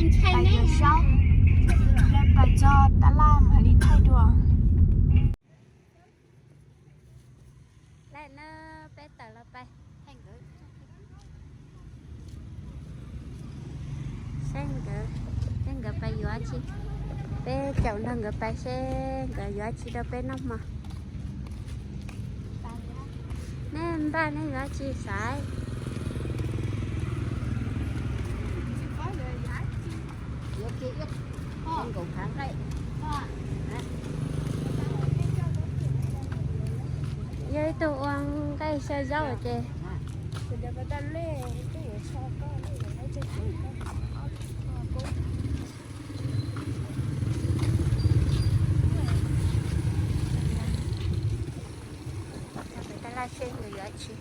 Pais yuav zaub, pais txog tab laj mam li thaij dua. Lawm na, peb tawm los pais. Seb nkawd, seb nkawd pais yuav tsi. Peb caum nrog nkawd pais seb nkawd yuav tsi rau peb noj hmo. Nej npaj nej yuav tsi xaiv? Yog ib tug ua nqaij xyaw zaub ces. Tab laj seb nkawd yuav tsi.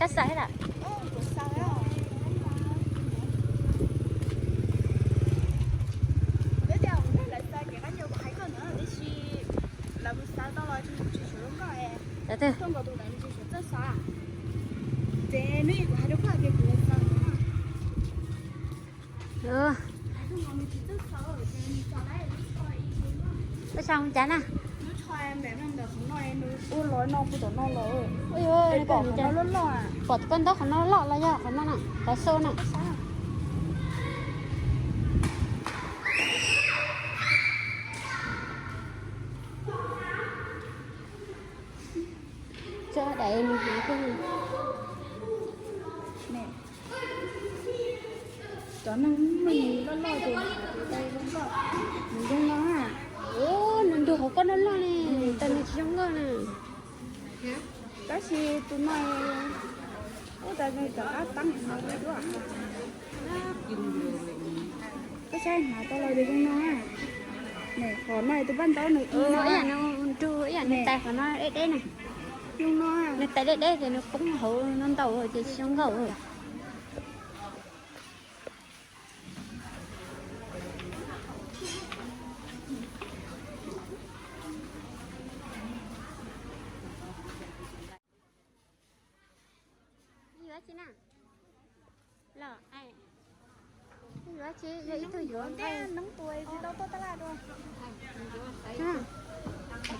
Koj xaiv lawm. Ua cas na? Ua yuav, pom koj ntaub qhov no loj los yog qhov no na, qhov xu na. Tso daim nws hnav koj. Cov neeg loj loj ces nws zoo no. Nws ntug hauv koj loj loj ne, tas nws tsis zoo nkauj na. Tab sis tus no ub tas nws rov qab teeb hnav li duaj. Koj saib hnav tau los zoo no. Qhov no tus paj ntaub nws ib yam nws nrug ib yam nws tais qhov no deb deb na. Zoo no. Nws tais deb deb ces nws poob hauv no ntau ces tsis zoo nkauj. Yuav tsi na? Los, yuav tsi, yog ib tug yuav nqaij.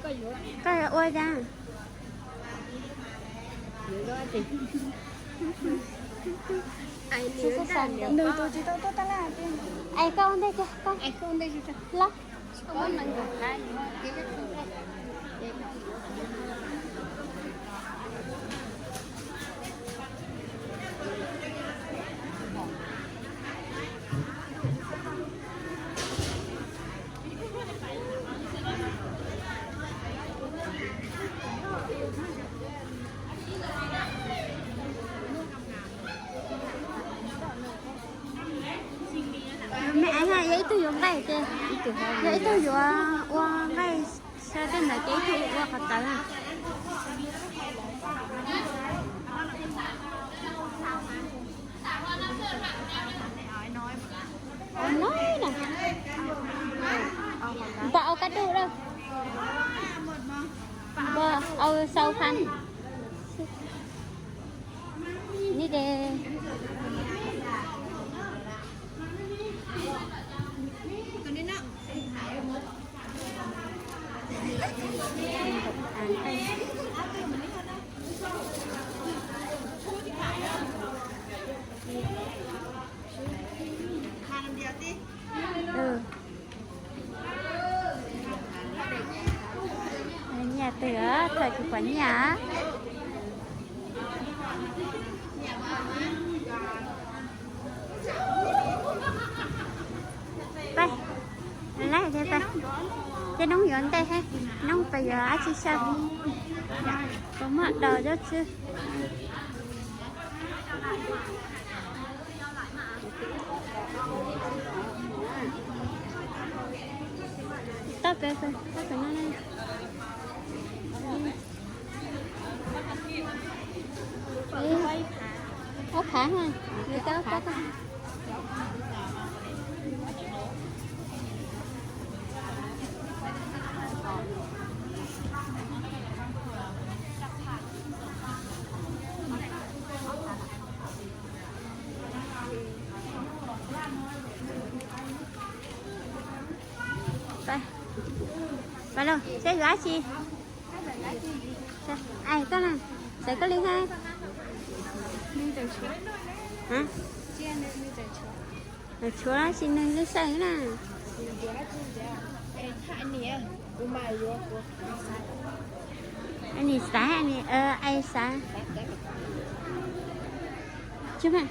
Koj yuav ua cas? Nws tus tsis tau tuaj tab laj. Es koj ua ntej, koj ua ntej los. Me aiv, yog ib tug yuav nqaij ces, yog ib tug yuav ua nqaij xyaw tej ntawd ces ib tug ua qhov tawv na. Npam au kab dub lawm. Npam au sau phab. Ni de. Nyiaj twg, thawj tsis pom nyiaj. Pab, lawm ces pab, ces noob yuav ntej thiab, noob pab yuav dab tsi xyaw, puas muaj daus dab tsi. Tau peb, tau peb no. Khá ha, người ta có. Pab, pab lauj, seb yuav dab tsi? Ai, koj na, xaiv koj li ha. Hã? Tshuav dab tsi nws li xaiv na. Ai nis xav, ai nis, ai xav. Tsis mas.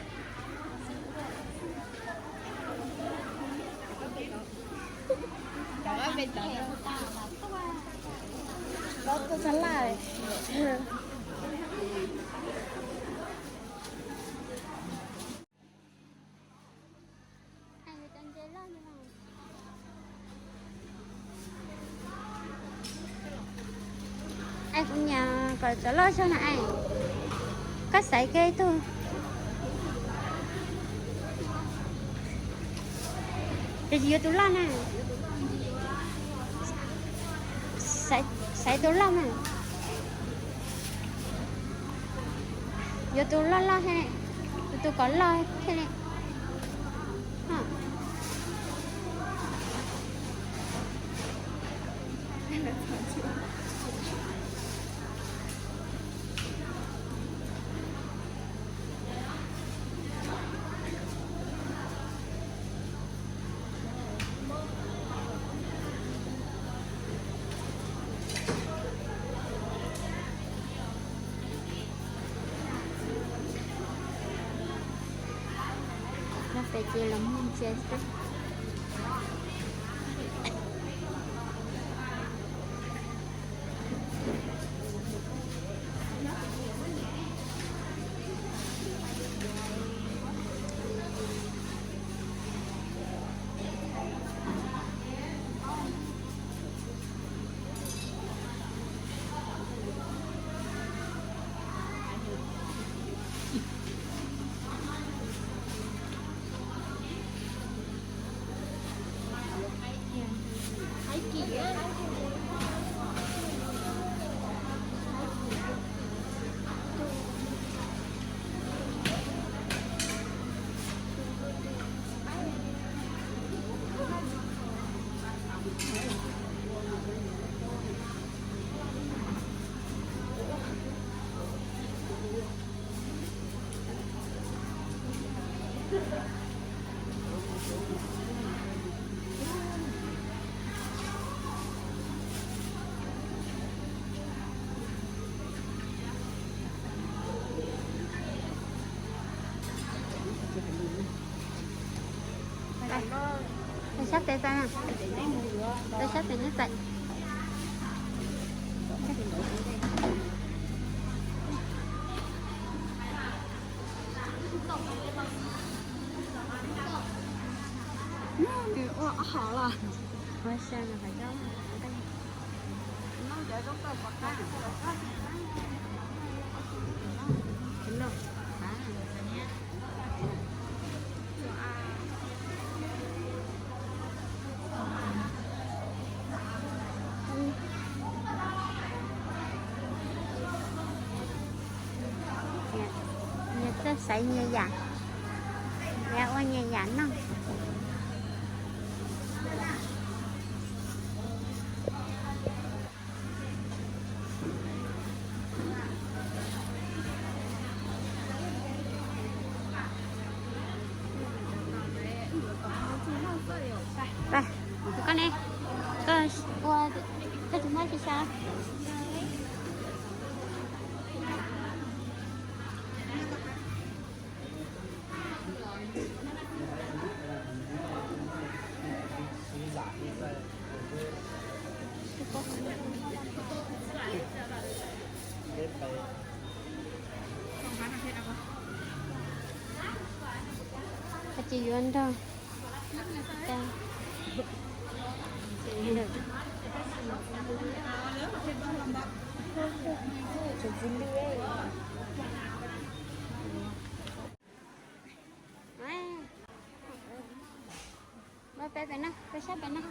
Ai, kuv nyiam kom cov loj zog na ai. Koj xaiv kiag ib tug. Tab sis yuav tus loj na. Xaiv, xaiv tus loj na. Yuav tus loj loj thiab, tus kom loj thiab li. Nyob pem ces los mus ntsia xwb. Peb sab pem pais, peb sab pem neb pais. Nws ua ob hom los. Ua xyoo no qhov cov, nyias txawj xaiv nyias yam, nyias ua nyias yam noj. Koj ne, koj ua, koj tsis muab tsis xav. Koj tsis yuav nrog. Peb pem no, peb sab pem no.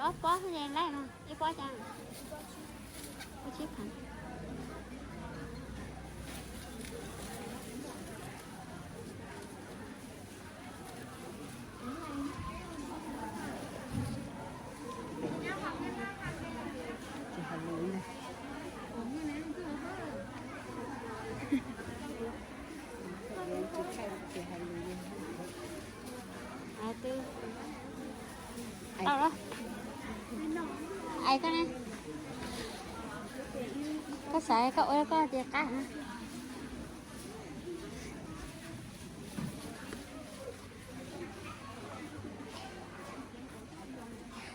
Ob pob ne, laib no ib pob cas? Pob tsib phav. Tau lawm. Ais koj ne, koj xav koj ua koj tias qab na.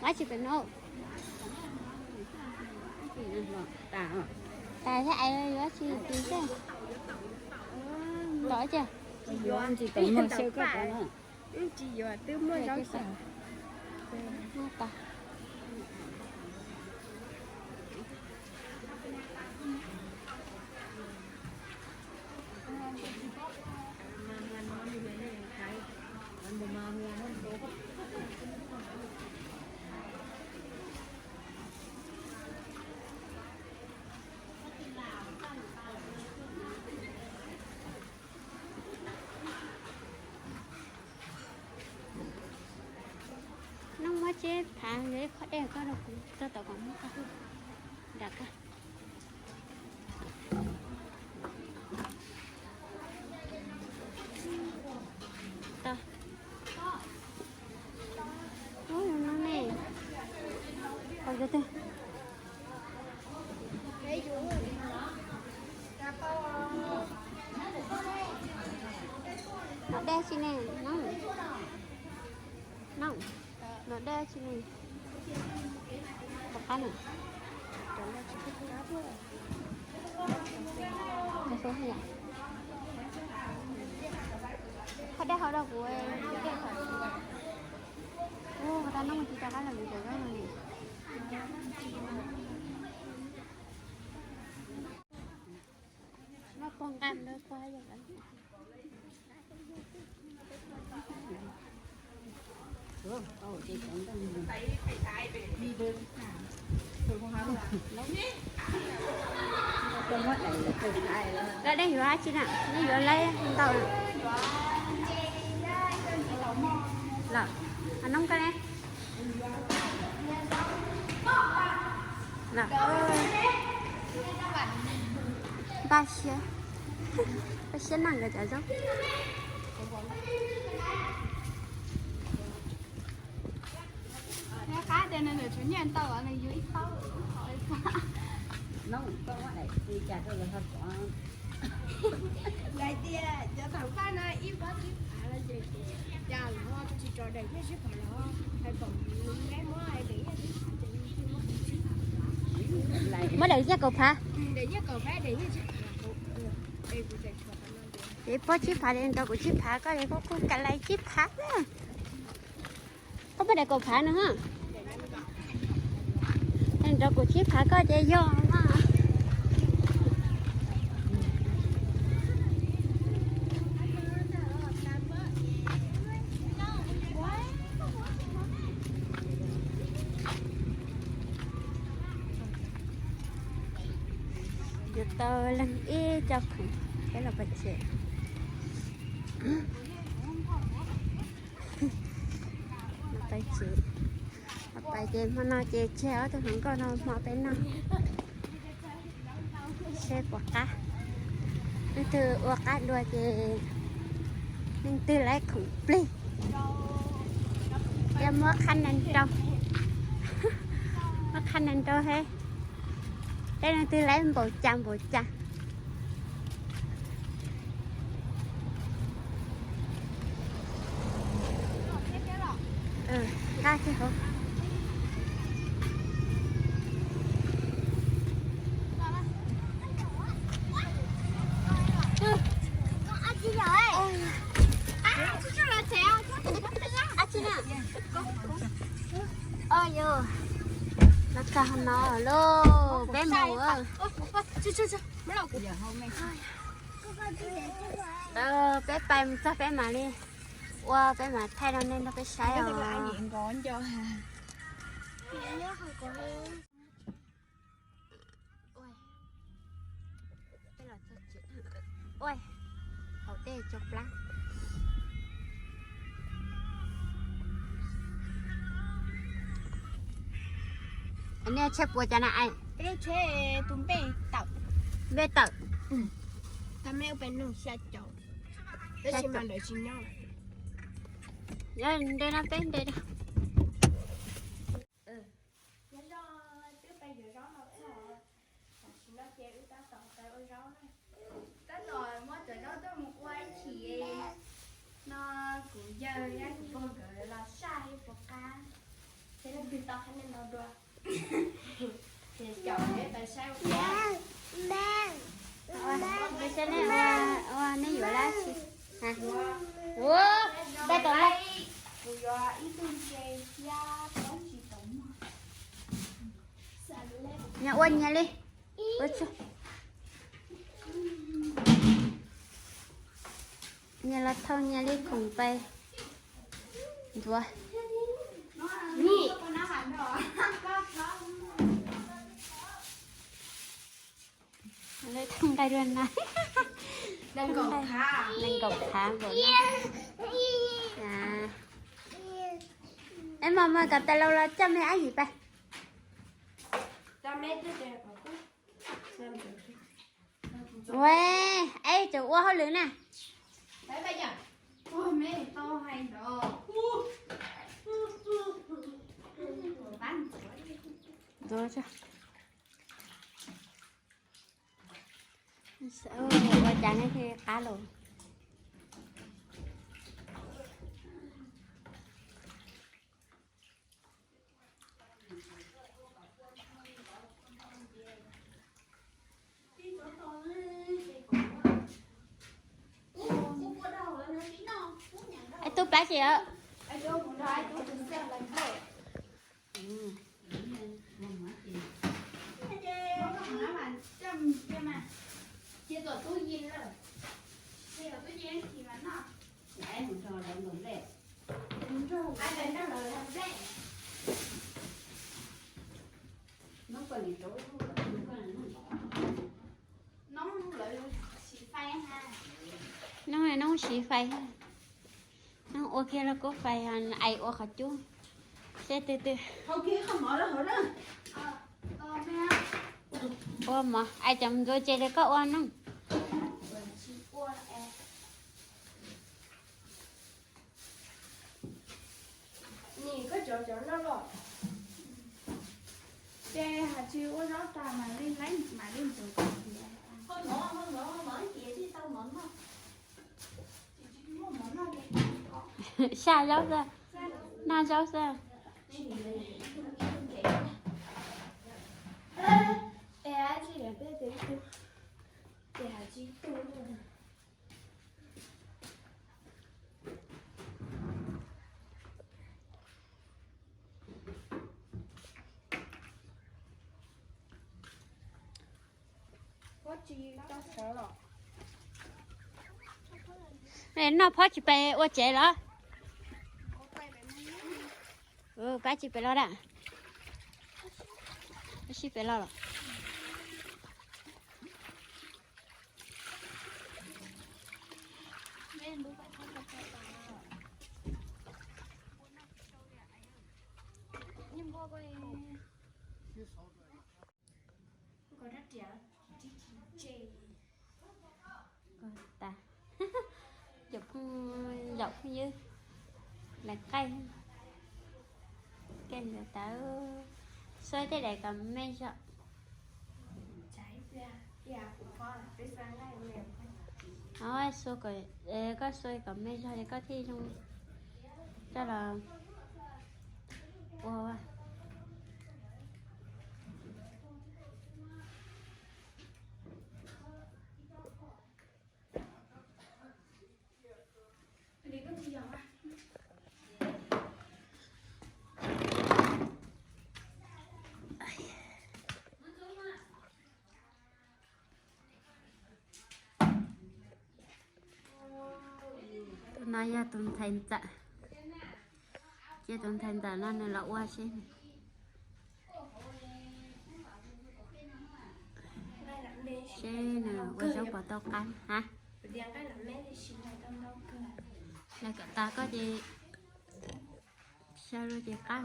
Ua tsis pem no. Tas thiab, ais yuav ua tsis tis xwb. Los cas? Tsis yuav, twb muaj zaub xyaw. Noob muab tsib phav, yuav ib khob dej koj rau kuv, koj tau kom muab koj nram koj. Tau. Ub, no ne. Hau cov twg? No dej tsi ne? No, no dej tsi ne? Pom qab na. Qhov dej hau rau kuv. Ua tau noob tsis rov qab los kuv cov zaub no ne. Muab pov nqa ntawd pov yog. Koj dej yuav dab tsi na? Nej yuav laib ntau lawm. Noob koj ne? Npaj siab, npaj siab noj nkawd cov zaub. Nyob qab tias nws tshuav nyiaj ntau, nws yuav ib pob, ib pob. Noob, koj muab daim txiv cas rau lawv ho pov. Lawv tias cov thaum paj no ib pob tsib phav no ces cas lawv tsis rau daim nyiaj tsib phav los hais kom neb muab daim nyiaj tsib phav ces nws muab daim nyiaj kaum phav. Daim nyiaj kaum phav, daim nyiaj tsib phav. Ces pob tsib phav li nrog kuv tsib phav, koj li kuj kuj ka lais tsib phav na. Koj muab daim kaum phav no ha. Nrog kuv tsib phav koj ces yog mas. Yuav tau leej ib co khoom peb los pais tsev. Pais tsev, pais ces hmo no ces tseg ob tug hluas nkauj no hmo peb noj. Seb puas qab. Leej twg ua qab dua ces leej twg laib khoom plig. Yog muab qhab nees rau, muab qhab nees rau he. Seb leej twg laib npaum cas npaum cas. Nqa kiag hauv. Los kag no lauj, peb mus. Peb pais mus txog peb mam li ua, peb mam thaij rau nej nrog peb saib os. Ua, hauv tej cov plab. Nej tsheb puas cov na es? Peb tsheb tus npej tawm. Npej tawm. Tag mej ua peb nug xya caum. Tab sis mas lawv tsis nyob. Nte no peb nte no. Nyob zoo, twb pais yuav zaub no txog, tam sim no ces wb tab tom pais ua zaub na. Tab tom muab cov zaub tuaj mus ua ib chim no, kuv yawg thiab kuv pog nkawd los saib puas qab, ces leej twg tau qhab nej no dua, ces caum peb pais saib ua. Ua, nej yuav dab tsi? Ua, tab tom lawm. Kuv yuav ib tug ntses thiab plaub ntsis taum muag. Nyias ua nyias li. Ua tso. Nyias los thau nyias li khoom pais ntxuav. Lawv thau nqaij dua na. Nees nkaum thav nkaus na. Es mos mos kom tas los los coj me ab yim pais. Ua, es tseem ua hauj lwm na. Ua cas nej thiaj qab los? Ib tug plab tsi os? Noob, noob siv fais. Noob ua kiag los kuv fais, ais ua qhov cub. Seb twg twg. Ua mov, ais cov ntxuav ces li koj ua noob. Nim koj cov cov no los, ces hais tsis ua zaub tas mam li leej mam li ntxuav. Xya zaub xwb, noj zaub xwb. Noj phob tsis pais ua tsev los? Pab tsis pais los da. Sib pais los los. Tas. Cov phooj ywg, lawv qaij, kev ntxuav tawv, xuas tej daim kom me zog. Xuas kom, koj xuas kom me zog li koj thiaj zoo coj los ua. No yog tus ntxhais ntxawm, cia tus ntxhais ntxawm no nws los ua seb, seb nws ua zaub puas tau qab hab. Lawv kom tas koj ces xyaw rau ces qab.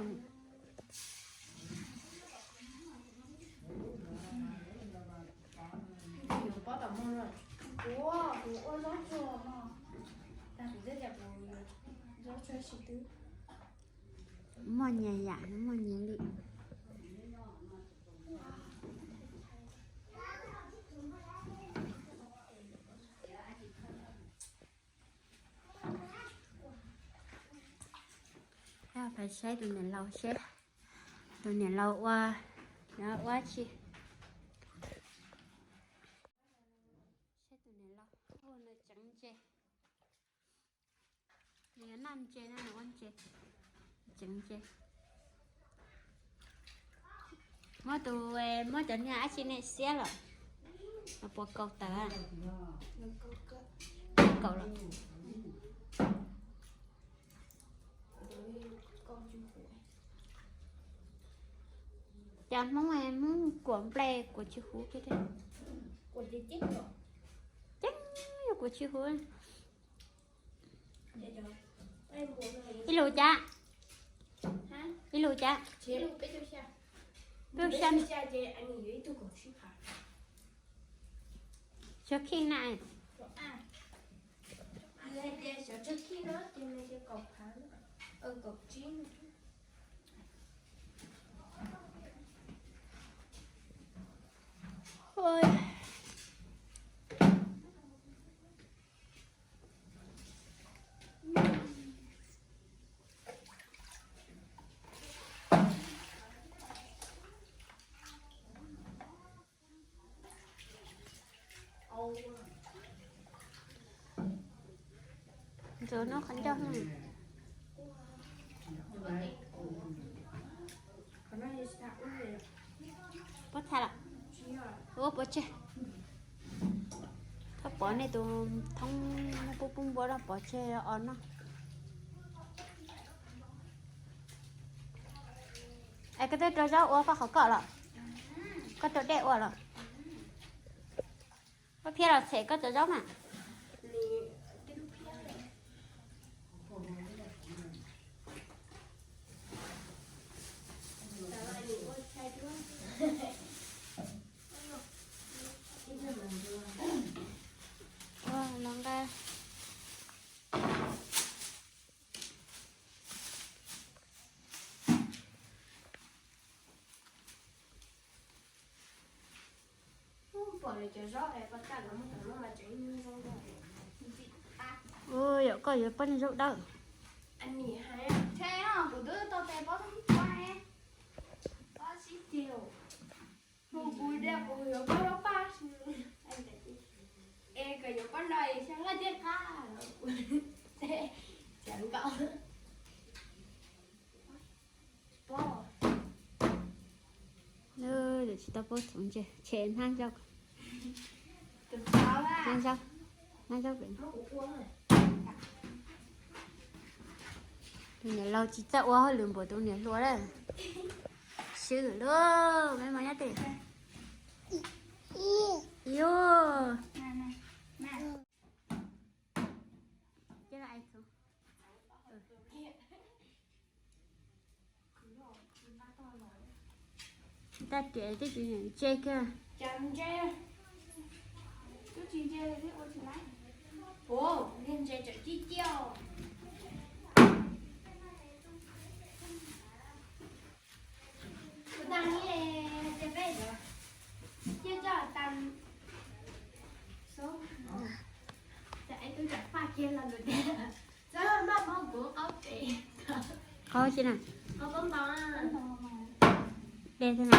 Muaj nyias yam, muaj nyias li. Peb saib tus niam laus seb tus niam laus ua, ua tsi. Saib tus niam laus, nws tseev ntses, nws yuav noj ntses no, nws ua ntses, tseev ntses. Muab tus, muab cov niag dab tsi ne xiab lawm, puas kaus tawv? Kaus lawm. Cas Hmoob, Hmoob kuam nplej kuam tsis huv kiag. Ceeb, kuam tsis huv. Ib lus cas? Ib lus cas? Peb xya. Xyov khij na. Ntxuav noj qhov ncauj. Puab txhaj lawm. Ua puav tseg. Thaub pov nej tus thoob pub pub npua rau pov tseg os noj. Es koj twb rau zaub ua koj qhov koj los? Koj rau dej ua los? Koj phiab los txhem koj cov zaub mas. Ua los nqa. Ua yog koj yuav poj niam zaub dawb. Tsis tau paub txhoov ntses, tshem hnab zaub. Hnab zaub, hnab zaub. Tus niam laus tsis txawj ua hauj lwm npaum tus niam hluas lawm. Swb lawm, me mos nyob twg? Yuj. Tag riam twb tsis ntse kiag. Qaub tsi na? De tsi na?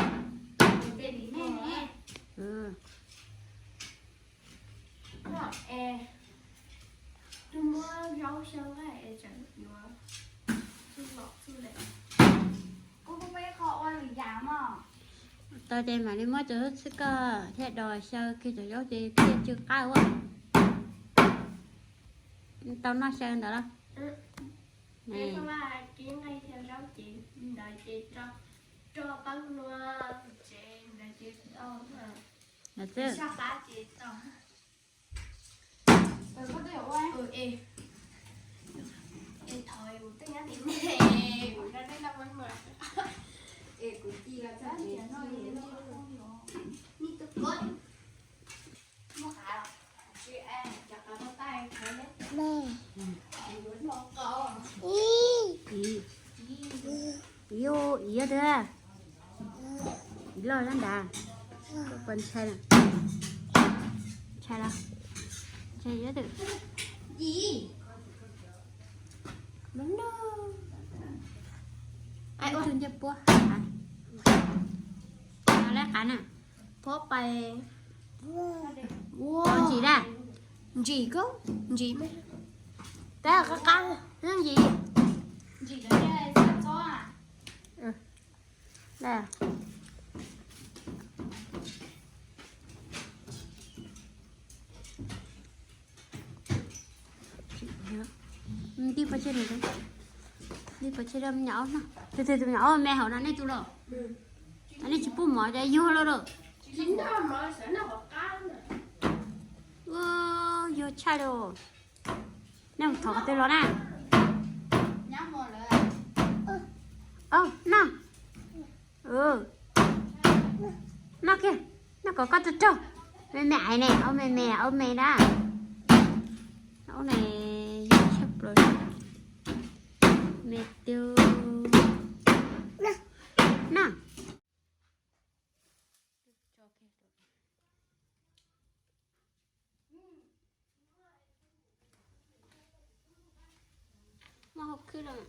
Tau ces mam li muab cov zaub txhwb koj thiaj dos xyaw kiag cov zaub ces thiaj tsw qab ua. Tau noj xyaw ntawd los? Ces nqaij thiab zaub ces ntawd ces rau pab nua, ces ntawd ces tau. Sab qab ces tau. Es thov kuv tej nyab tim ne, kuv rau nej noj mov. Es kuv ci los txog ces ci. Muaj qav, tsis, cov qav tau taij. Ib, ib, ib, ib, ib, ib loj lab nrad. Ntshai, ntshai los, ntshai ib tug. Ib tug ncej puab. Lab qav na. Puab pais. Ntsim dab? Ntsim koj, ntsim. Tab qab qab ntsim. Ntij pov tseg, ntij pov tseg rau me nyuam aub noj. Tus twg tus me nyuam aub me hauv no nej tus los? Nej tsis pub mov ces yuag los lawm. Yuag tshaj li. Nej mus thov qhov twg los na? Noj. Noj kiag, noj kom koj raug raug. Me me aiv ne, aub me me, aub me na. Aub ne, yuag tshaj plaws. Me twg na. Muaj hauv khwb lawm.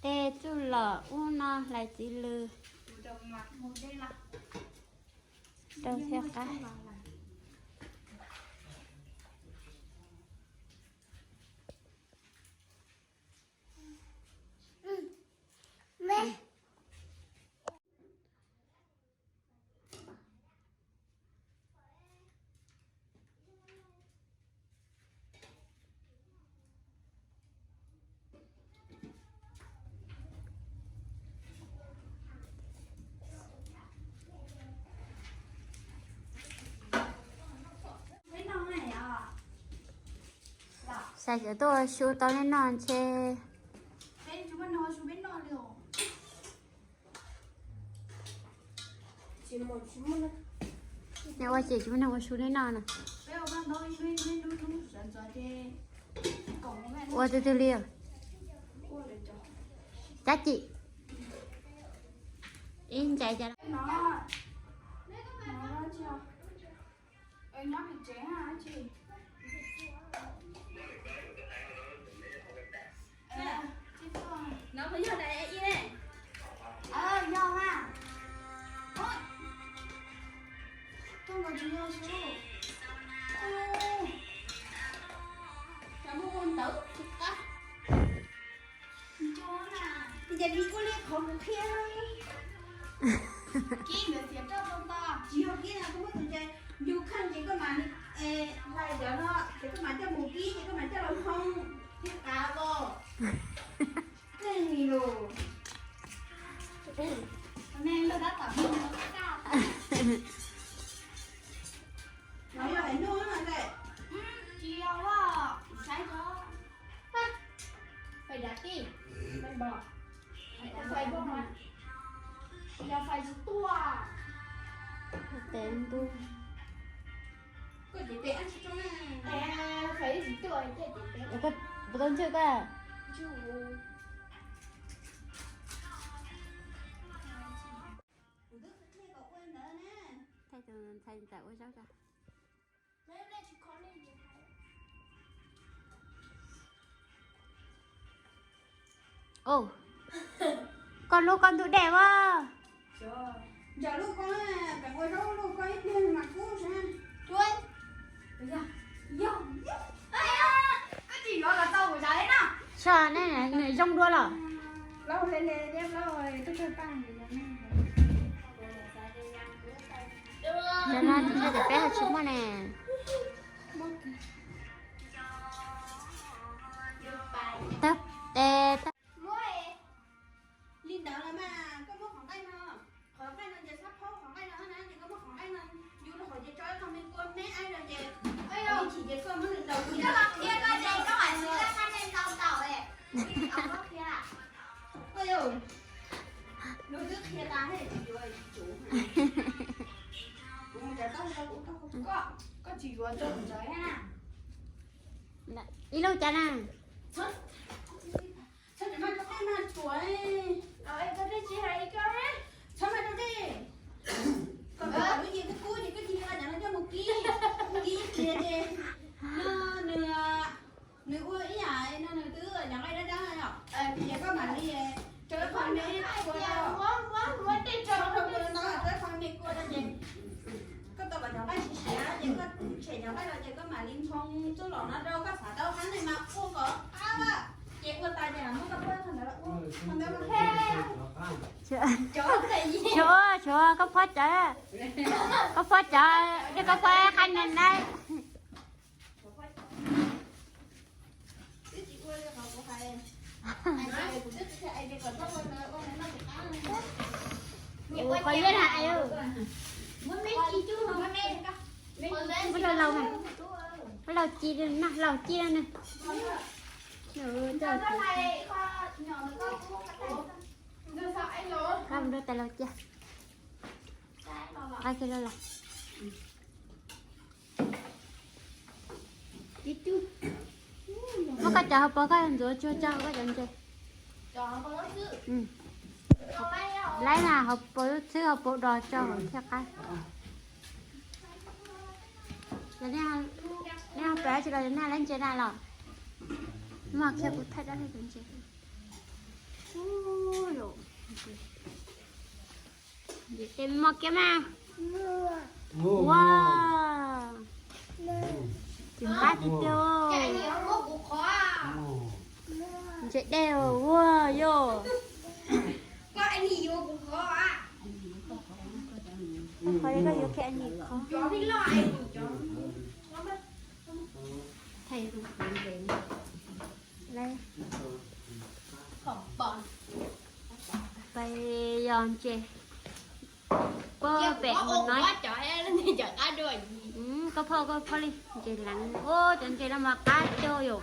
Tes txuj lom ub no hlais txiv lws rau thiab qab. Xav cov tuaj ua su tau nej noj ntshe. Nej ua ces tsis muaj neeg ua su nej noj na. Ua twg twg li? Cab Cim. Ib ntsais cas. Ces vim ua li qhov kuv qhia, kib ntawd tias roj tau to, tsis yog kib no, koj muab tus ntses ncu kheej ces koj mam li hlais cov no ces koj mam coj mus kib ces koj mam coj los hmoo thiab qav os. Kheej lus. Tsis yog, saib, fais dav tij, fais yog fais tsis tuaj. Tes ntuj. Puas tau ntswj koj? Thaij tus ntxhais ntxawm ua zaub rau. Koj lub koj ntug dej ua. Tso ne, nws zoo dua los. Cov no ces peb ho tsis muaj ne. Tag, tes tag. Li ntawd los mas koj muab qhov nqaij no, qhov nqaij no ces txhob phob qhov nqaij no na, ces koj muab qhov nqaij no yus rau hauv ces tso ib qho me kua me aib rau ces, ib chim ces koj muab nws ntaus. Koj los qhia koj ces koj mam li ntaus ntaus. Koj yog, nws twb qhia tas tsis yuav tsis tsum. Kuv mus tsaws taub hau rau kuv, koj tsis yuav rau kuv tsaws na. Ib lub cas na. Txhob txhob mas rau koj mas tsuas. Koj tsis hais koj, txhob mas rau dej. Kom lub yis kub kub ces koj cia li ua cov no coj mus kib, kib qhia ces no nws, nws ua ib yam no nws twb cov nqaij dab dab yom. Ces koj mam li rau ib qho me kua rau, rau ib qho me kua rau ces koj tau kom cov nqaij siav siav ces koj tshem cov nqaij los ces koj mam li ntshoo txuj lom no rau koj xav tau qhab ne mas ua kom qab ces ua tas ces muab koj pab qhov ntawd ua qhov ntawd. Tshuav, tshuav koj phob cov, koj phob cov, koj phob qhab ne na. Ua qhov nyiaj na. Muab laus laus, laus ci na, laus ci na. Qab mus rau tas laus cia. Qab kiag laus laus. Muab koj cov hauv paus koj ntxuav tsuag tso koj cov ntses. Laib mas hauv paus lub txhwb hauv paus dos tso thiaj qab. Nej ho pem tsis los nej laib ntses na los. Mog, khiav kuv thaij dab laug cov ntses. Ntses mos kiab mas. Ua, tsis qab tiag tiag. Ntses dej ua yog. Qhov koj yuav kiag ib qho. Peb yog ntses pog pem mus no. Koj phob koj phob li ntses leev, ua cov ntses no mas qab tiag yom.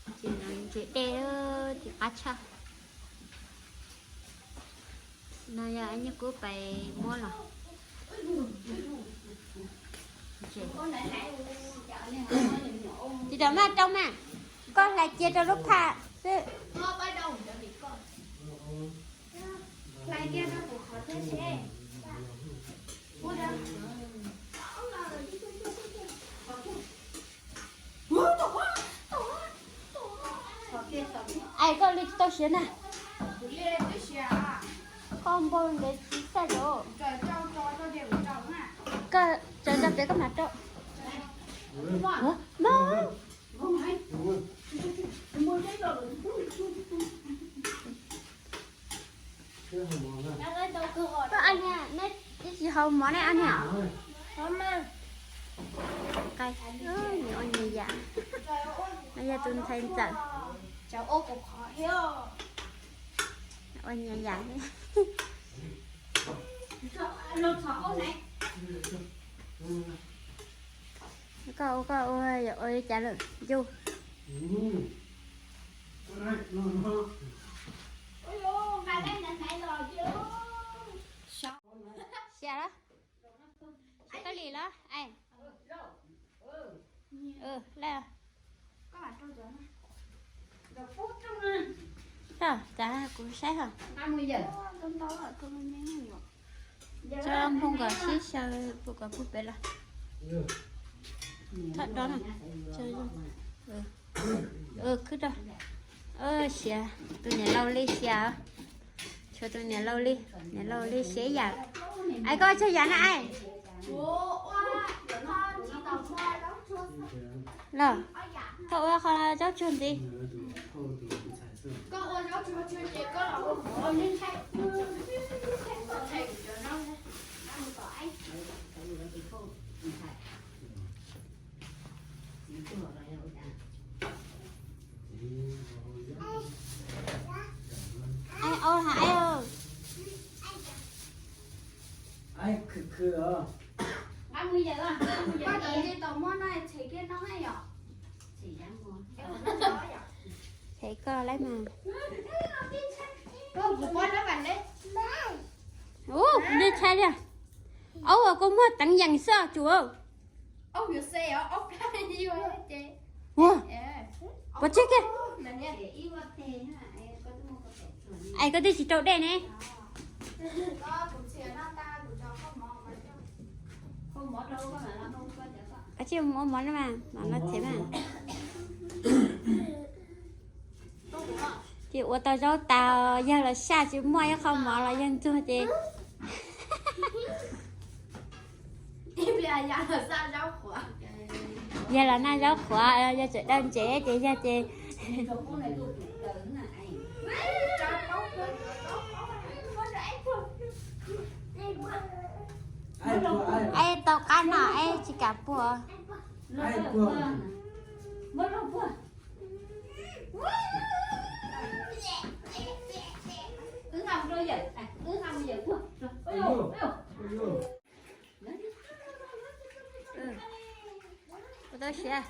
Ntses leev ntses dej ces qab tshaj. No yog nyuj kub pais muab los. Tsis tau mas rau mas, koj hlais cia rau lub phaj xwb. Aib, koj li tsis tau siav na. Koj npau ntev tsis xaj rau. Koj tsaws tso pem koj mam rau. Ua, no. Koj niam, neb tsis haus mov ne koj niam? Qai, nyias ua nyias yam. No yog tus ntxhais ntxawm. Ua nyias yam. Koj ua koj ua, yuav ua li cas lawm yus? Xya los? Xya koj li los? Txav kuv saib hos. Tso nphoo kom sib xyaw, pum kom pug pem los. Thov dob na. Khwb rau. Siav, tus niam laus li siav. Tshuav tus niam laus li, niam laus li siav yam. Aib, koj tshuav yam na aib. Los, koj ua qhov zaub tsuag ntxiv. Koj ua zaub tsuag tsuag ces koj los ua qhov. Khwv khwv os. Them koj laib mas. Ub, kuv ntshai li. Aub, koj muag teev yees xwb tsuas. Ua, puas tseg kiag. Es koj twb tsis rau dej ne. Koj tsis ua mov no mas, mam no them mas. Ces ua tau zaub tas, yawg los saj tsis muaj ib qho mov los yawg ntxuag ces yawg los noj zaub qhuav, yawg tseem daw ntsev ces yawg ces Eb, tau qab no eb tsis kam puag. Ua tau siav.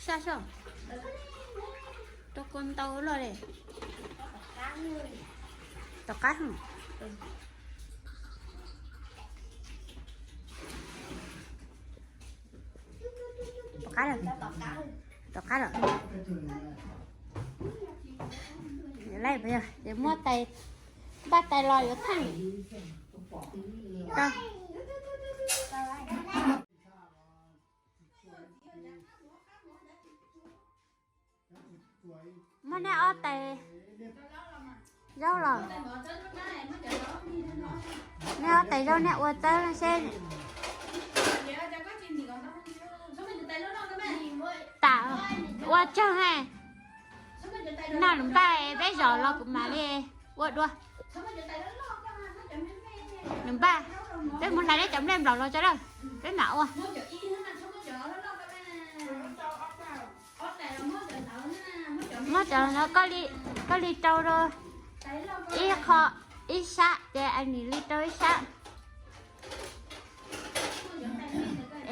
Saj soj. Tau kua ntau loj li. Tom qab. Tom qab lawm. Tom qab lawm. Ces muab tais, npaj tais los yuav theej. Muab nej ob tais zaub los. Nej ob tais zaub nej ua txawb seb. Tam ua tsaug ha. Noj lwm npaj peb zos los kuv mam li ua dua. Lwm npaj, peb mus hlais nej cov nplej nplaum los tso lawm, peb mam ua. Muab cov no, koj li rau ib qho, ib sab ces Anis li rau ib sab.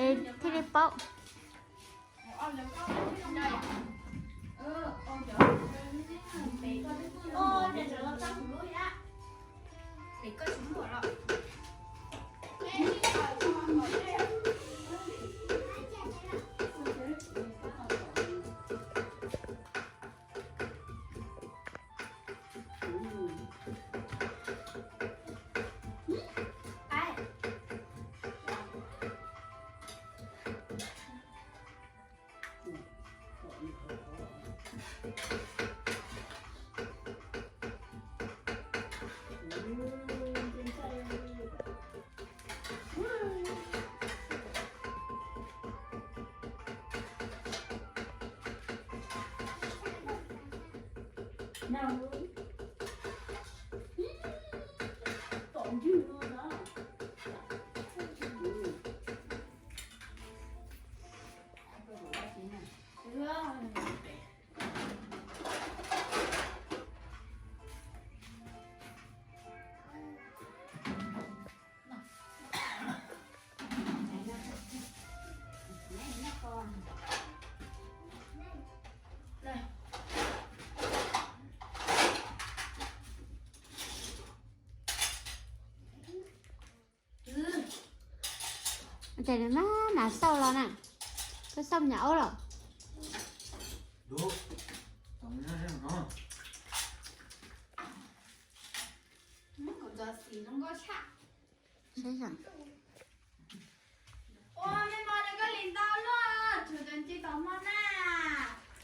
Es thiaj li paub. Ces nws mas mas xauj los na, koj xauj nyam ub los.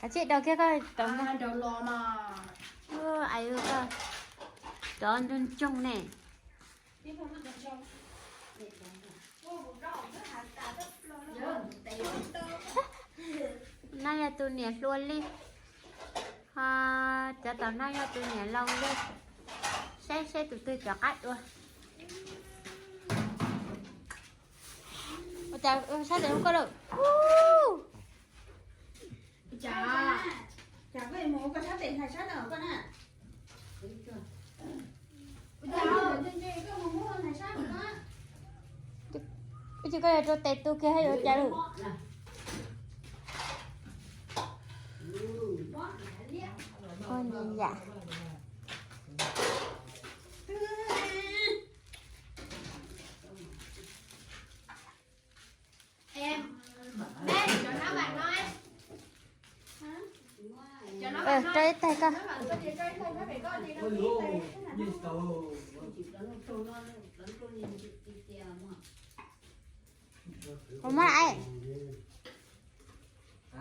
Kav tsij rau kiag koj rau na. Ai, cov ntsoog ntsoog ne. No yog tus niam hluas li, ho cov tom no yog tus niam laus li. Saib seb tus twg cov qab dua. Ua cas sab tes hu koj lawm? Ua cas koj mus ua koj sab tes, sab no koj na. Ces koj yuav rau tes tu kiag yuav cas lawm. Ua li yam. Rau ib taig koj. Puas mob?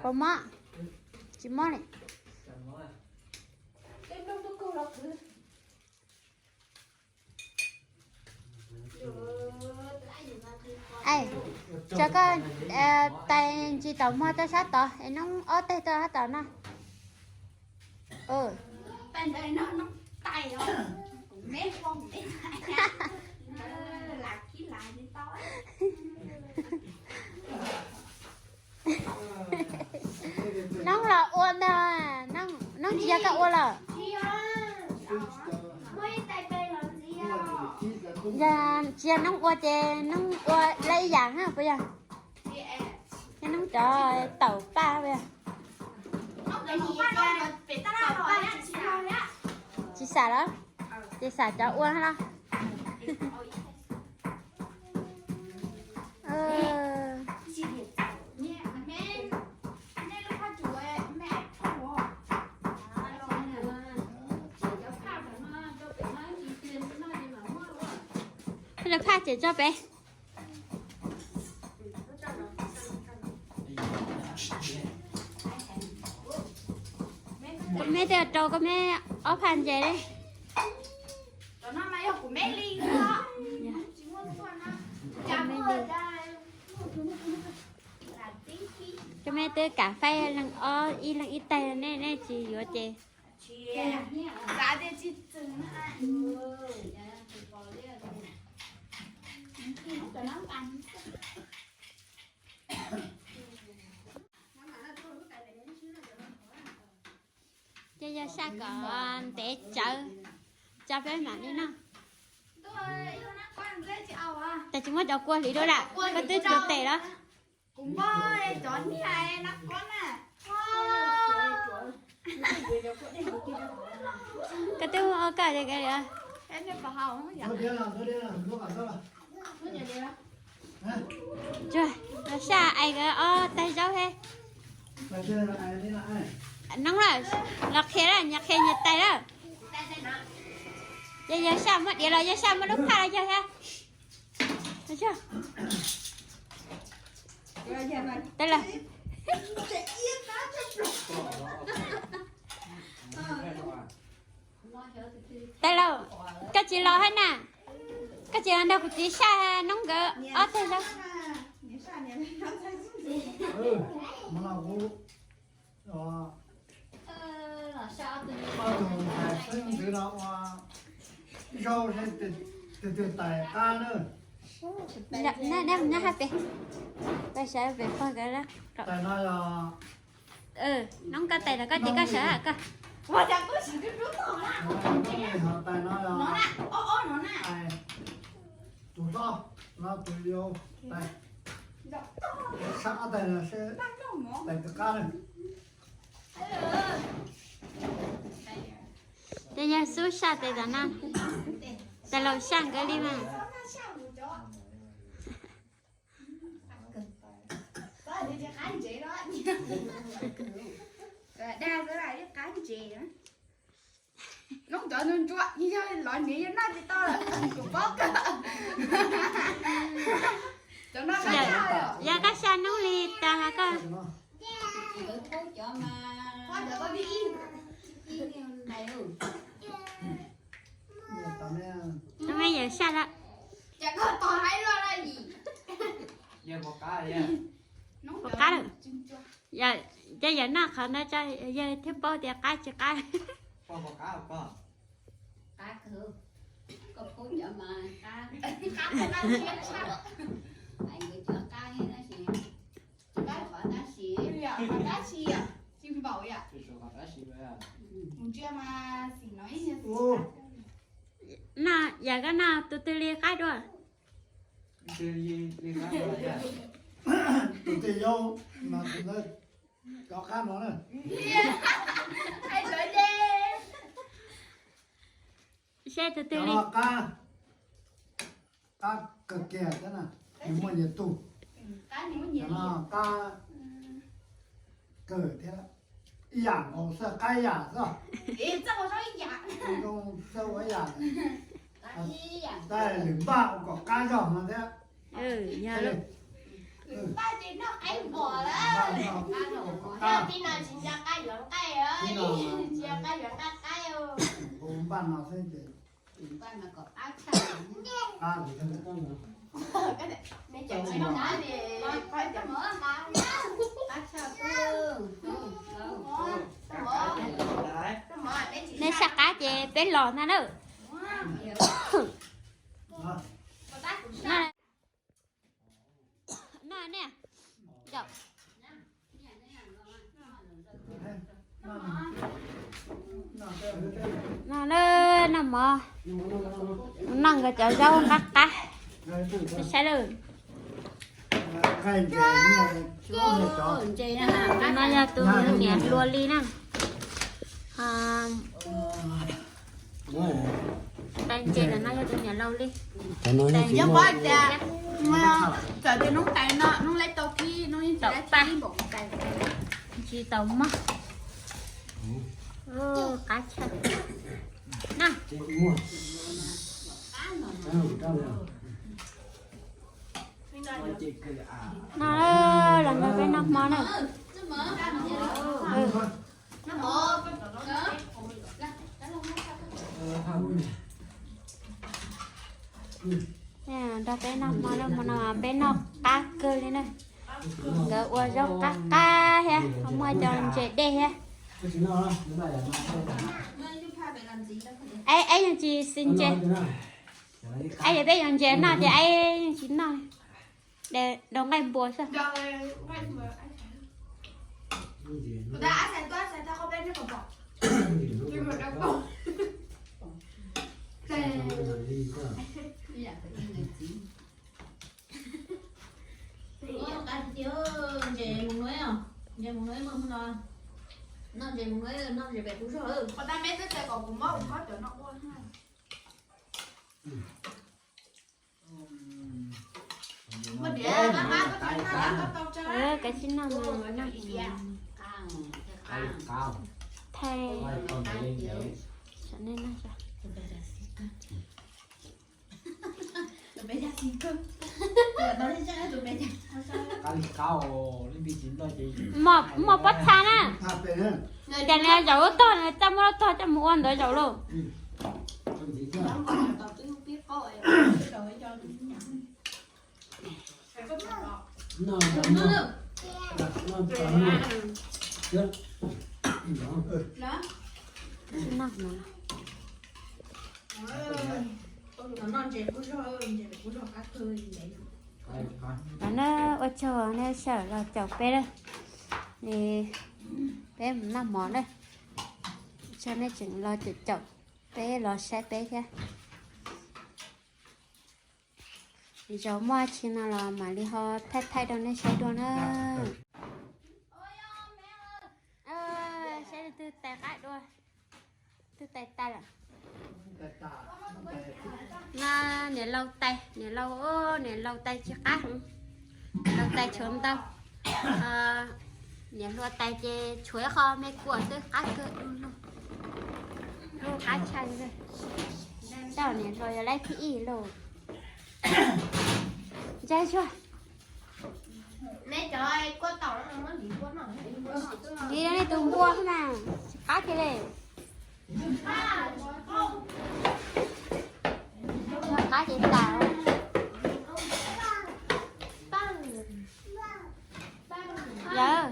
Puas mob? Tsis mob li. Tso koj tais ntsis taum muag rau sab tod es noob ob teg rau sab tod no. Noob los ua ntag, noob tsis yog koj ua los? Yog tsis yog noob ua ces noob ua lab ib yam puas yog? Yog noob cov taum paj puas yog? Tsis xam los? Ces xam cov ua los. Phaj ces tso pem. Koj me twb rau koj me ob phaj ntses li. Koj me twb kam faib leej ob ib leej ib taig nej nej tsis yuav ces. Ces yog saj kom ntev tsawv, tso peb mam li noj. Tes tsis muab cov kua hliv dua lawm, koj twb tsuav tes lawm. Koj twb ua koj li. Tsuag, los saj ais ob taig zaub he. Noob lawm, los qhia lawm, nyias qhia nyias tais lawm. Ces yog saj muab diav los yog saj muab lub phaj los yog he. Tais lawm, tais lawm, koj tsis los hab na, koj tsis los nrog kuv txiv saj noob nkawd ob teg zaub. Ob tug ntxhais xeeb ntxwv no ua zaub seb tus twg tais qab na. Nyob hab pem, peb sawv pem pog nkawd. Tais no yog, noob koj tais los koj ces koj sawv koj. Tais no yog tus hlob no tus yau tais. Sab ob tais no seb tais twg qab na. Ces yog xub saj tes tom no, tais laus saj nkawd li mas. Dag xwb ib qab ntses. Noob cov ntsuag ntsuag yog los nws yog noj tsis tau lawm, kuv paub kawg. Cov no yog koj saj noob li tas koj. Tus me yawm saj lawm. Puas qab lawm? Ces yawm noj qhov ntawd tso yawg thiaj paub tias qab tsis qab. Noj, yam koj noj tus twg li qab dua? Tus twg yau mas tus ntawd cov qab no na. Seb tus twg li. Qab, qab kawg kiag thiab na, nws muaj nyias tus. Cov no qab kawg thiab, ib yam nkaus xwb, qab ib yam xwb. Zoo xwb ua ib yam, tab lwm npaj ua kom qab zog no thiab. Yog li. Npaj no xwb ces Nej saj qab ces peb los ntag na. No, no ne, no na, noj mov, noj nkawd cov zaub qab qab. Saib lawm. Tus no yog tus niam hluas li na. Tais ntses ntawm no yog tus niam laus li. Yog qhov tias txawm tias noob tais no noob lab tau kib noob yeej tsis lab tau npaum tais, tsis tau mog. Qab tshaj na. No, los nrog peb noj hmo na. Nrog peb noj hmo na, hmo no peb noj qab kawg li na. Nkawd ua zaub qab qab thiab ho muaj cov ntses dej thiab. Aib, aib yeej tsis xis ntses. Aib, yog peb yuav ntses noj ces aib yeej tsis noj. Daus nqaij npua xwb. Ntses mus nuav, ntses mus nuav, noj ntses mus nuav, noj ntses pem kuv zog. Qhov tag me twb txais kom kuv mob ua koj cov no ua. Kav tsij noj, noj. Thaij, nej noj. Muaj pob txha na. Ces nws zaum lub tog, nws txaj muab lub tog coj mus ua ntawd zaum lauj. Ua tsaug nej sawv los caum peb lawm, peb mus noj mov lawm. Ua tsaug nej tseem los caum caum peb, los saib peb thiab. Zaum muaj tsi no los mam li ho thaij thaij rau nej saib dua na. Saib leej twg tais qab dua, twg tais tas lawm. No niam laus tais, niam laus, niam laus tais tsis qab, laus tais tshuav ntau. Niam hluas tais ces tshuav ib qho me kuam xwb, qab kawg, lub qab tshaj. Tab niam hluas yog laib thib ib lauj. Ntsaig tsuag. Ntiv nej tus npua xwb na, tsis qab kiag li. Qab ces tas. Yawg,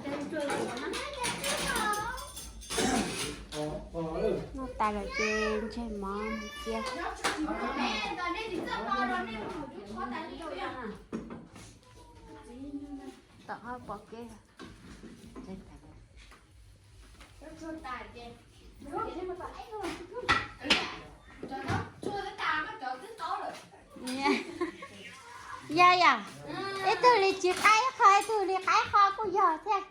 noj tas lawm ces ntseg mov cia. Tom qab pom kev. Yog yom, ib tug li tsis qaib qho, ib tug li qaib qho kuj yog thiab.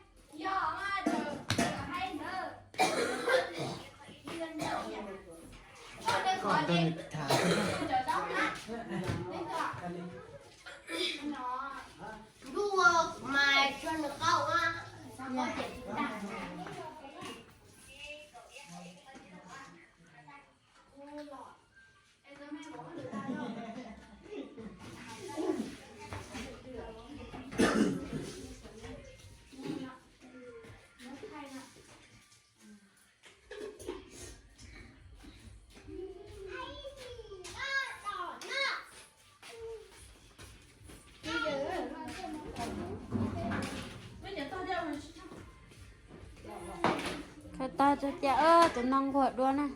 Khaws tau tias tus no nquag dua na.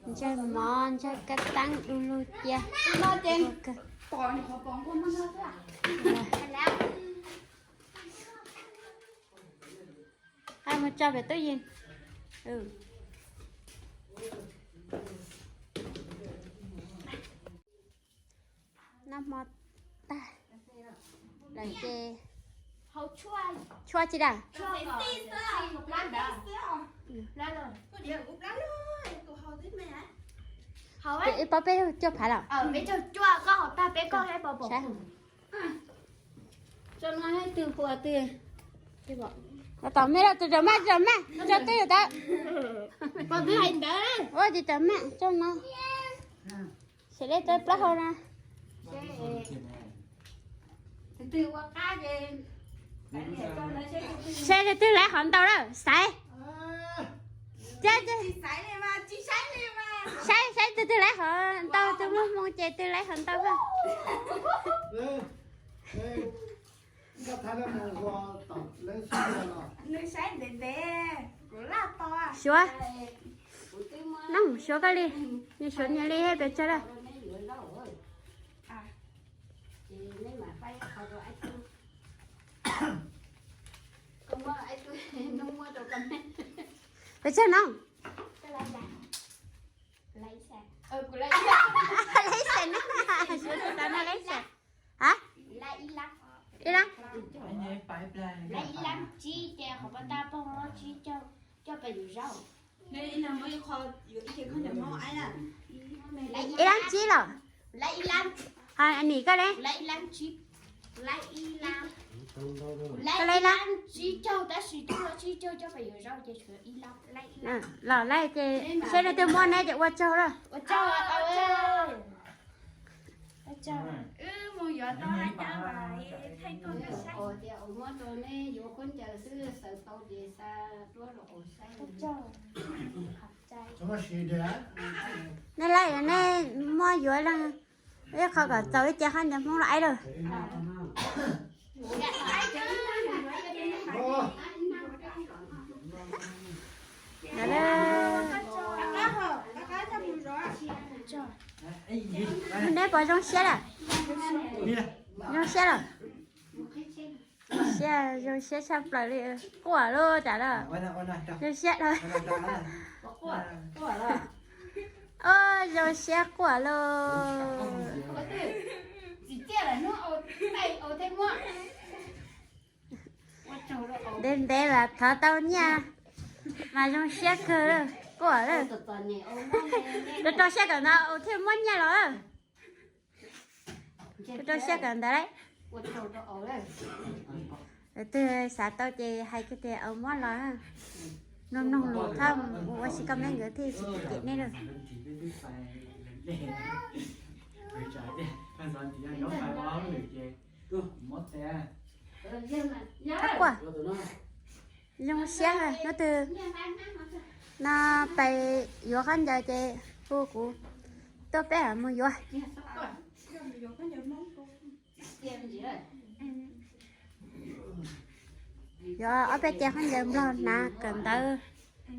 Ntsawg mov, ntsawg kab teeb du lug cia. Mus tso pem tub yees. Noj hmo tag lawm ces tshuaj tsis dam. Ib pob peb cuaj phav lawm. Tso no twg puas twg. Tom me lawm, tus raug maj, tus raug maj, tso twg tau. Ua tsis raug maj, tso no. Xyov li tso plaub hau no. Seb tus twg laiv qhov ntau lawm, xaiv. Saib, saib tus twg laiv qhov ntau, tus muaj hmoo ces tus laiv qhov ntau. Suav, no suav koj li, nws suav nyias li pes tsawg lawm. Pes tsawg no? Laiv xais, suav tus tas no laiv xais. Ha? Ib lab. Ib lab tsib los? Ha, nim koj li. Koj li lab. Los lab ces saib leej twg muab neb ces ua tsaug lawm. Nej lab, nej muab yuav leej ib qho kom txaus ib ce khaub ncaws Hmoob los aib lawm. Neb puas zoo siab lawm? Zoo siab lawm? Siab, zoo siab tshaj plaws li. Quaj lawm cas lawm. Zoo siab lawm. Zoo siab quaj lawm. Ntev ntev los thov tau nyiaj mas zoo siab kawg lawm, quaj lawm. Rau rau siab kawm ntawv thiaj muab nyiaj los. Rau rau siab kawm ntawv lawm. Lawv twg xav tau ces hais kiag tias au muab los. Mloog mloog lus txhob mus ua si comment nkawd thiaj tsis cem nej lawm. Thov quaj. Zoo siab, hnub twg no pais yuav khaub ncaws ces hu kuv tuaj peb mus yuav. Yuav ob peb ce khaub ncaws nplog hnav kawm ntawv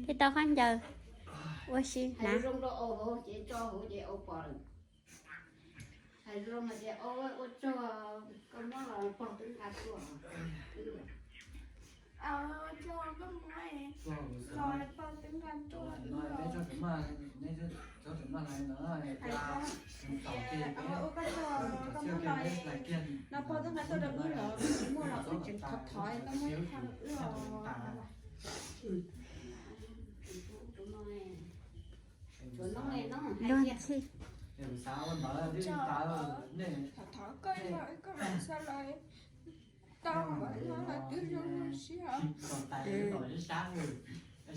thiaj tau khaub ncaws ua si hnav. No pog twb nqa tuaj rau wb los tsis muaj los wb tseem thov thov koj muab ib thaj rau wb os. Luag ntxhi. Thov thov koj, koj mam xa los tau mas, twb zoo zoo siab.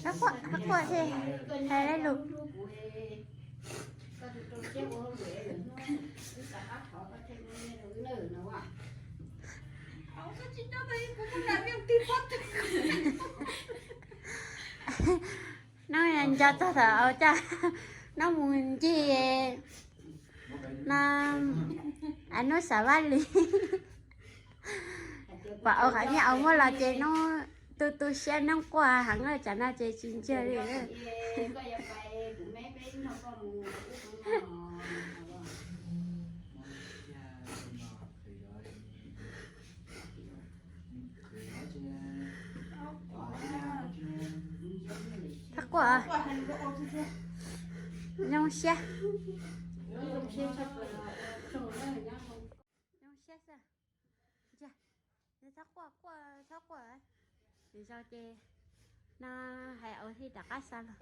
Qab quaj, qab quaj thiaj hais lus. Neb nco txog thaum au coj neb mus ncig no, hnub xav vaj li. Pom au qhov nyiaj au muaj los ces neb tu tu siab, neb quaj heev lawm, tsam no ces tsis ntsia li. Thov quaj, zoo siab, zoo siab xwb. Thov quaj, quaj, thov quaj. Lwm zaus ces no hais au thiaj rov qab xa los.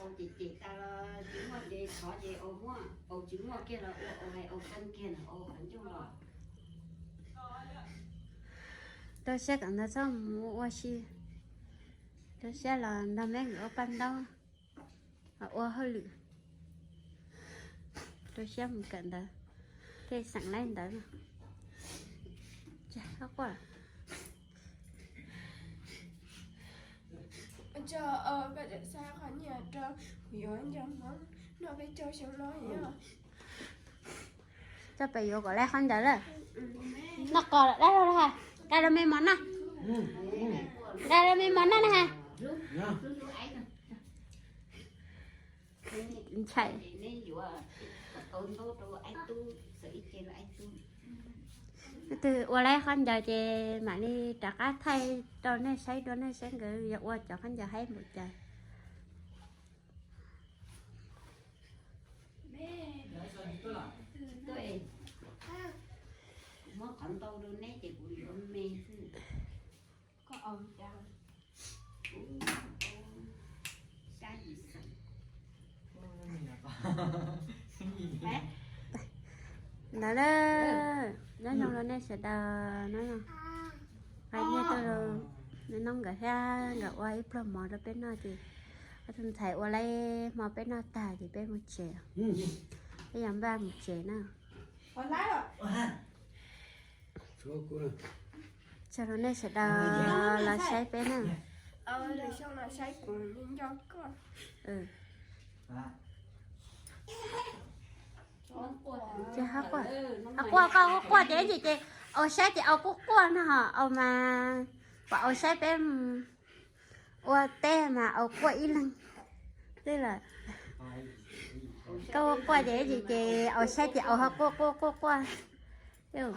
Au ces ces tas los tsis muaj ces thov ces au muaj, au tsis muaj kiag los ua au hais au kheej kiag na, au qhov ncauj los. Rau siab kom ntawd txhob mus ua si, rau siab los nrog meb nkawd ua paj ntaub, ua hauj lwm. Rau siab mus kawm ntawv, thiaj xeem laib ntawv. Ces qhuas, koj tseem xa qhov nyiaj rau kuv yuav nco hmoob noj peb caug xyoo no yog. Coj pem yuav kom laib qhov ntawd lawm. Noj qos dab laug ha, dab laug me mov noj, dab laug me mov noj na ha. Ntshai. Twb ua laib qhov ncawg ces mam li rov qab thaij rau nej saib dua, nej saib nkawd yuav ua cov qhov ncawg haib npaum cas. Muab qhov ntau rau neb ces kuv yuav me xwb. Ntawd na, nyob zoo rau nej sawv daws no. Nqa nyiaj tuaj rau neb noj nkawd thiab, nkawd ua ib pluag mov rau peb noj ces ob tug ntxhais ua laib hmo peb noj tag ces peb mus tsev. Peb yuav npaj mus tsev na. Tsaug rau nej sawv daws los saib peb na. Ces ho quaj, ho quaj, koj quaj quaj ces ces ces au saib ces au quaj quaj no ho au mas, pom au saib peb ua teb mas au quaj ib leeg xwb lawm. Koj quaj quaj ces ces au saib ces au ho quaj quaj quaj quaj. Yog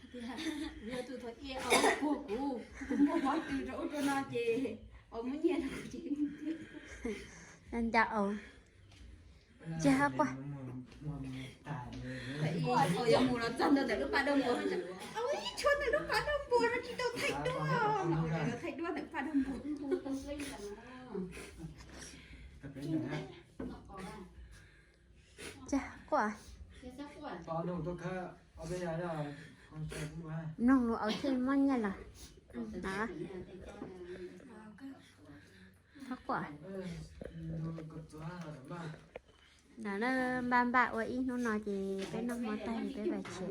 tus thaum ub au puag kuv, kuv muaj pob tw rau ub rau no ces au muab nyiaj rau kuv ces nco au. Ces ho quaj. Yuav mus los txog ntawm lub pas daj npua, au ib tshuab ntawm lub pas daj npua no tsis tau thaij duab, thaij duab ntawm pas daj npua. Ces quaj. Mloog lus au thiaj muab nyiaj los. Thov quaj. Ntawd na, npaj npaj ua ib hnub no ces peb noj hmo tag ces peb pais tsev.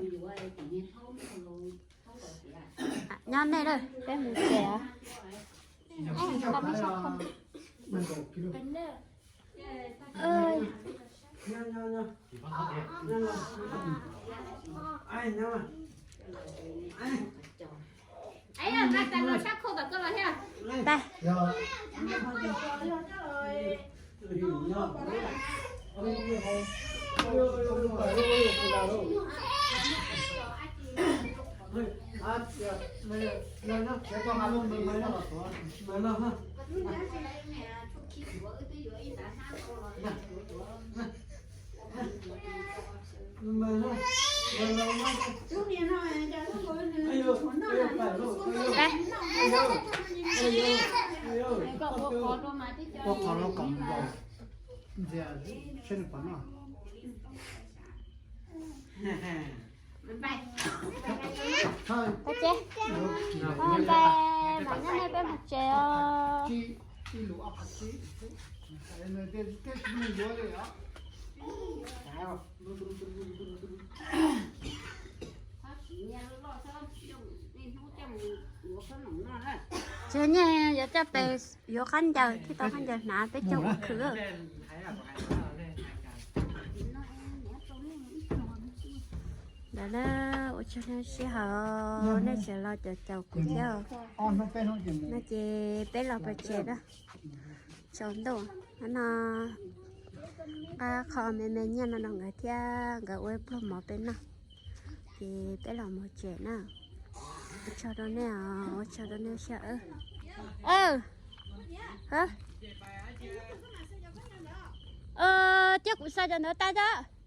Nyob nej lawm, peb mus tsev os. Ntag. Ua qhov los kom nkaus ntxias tsheb nws pom no. Pab tsev, pab npais, mas nyob nej peb mus tsev os. Tsev nej yuav coj pes yuav qab ncaws thiab tau qab ncaws hnav peb coj ua khwv. Ntawd na, ua tsaug nej sib haum, nej tseem los caum caum kuv thiab. No ces peb los pem tsev na, tsaus ntuj no, nqa qho me me nyiaj no rau nkawd thiab nkawd ua ib pluag mov peb noj, ces peb los mus tsev na. Ua tsaug rau nej os, ua tsaug rau nej siab. Thiab kuv xa cov ntawd tag ntag.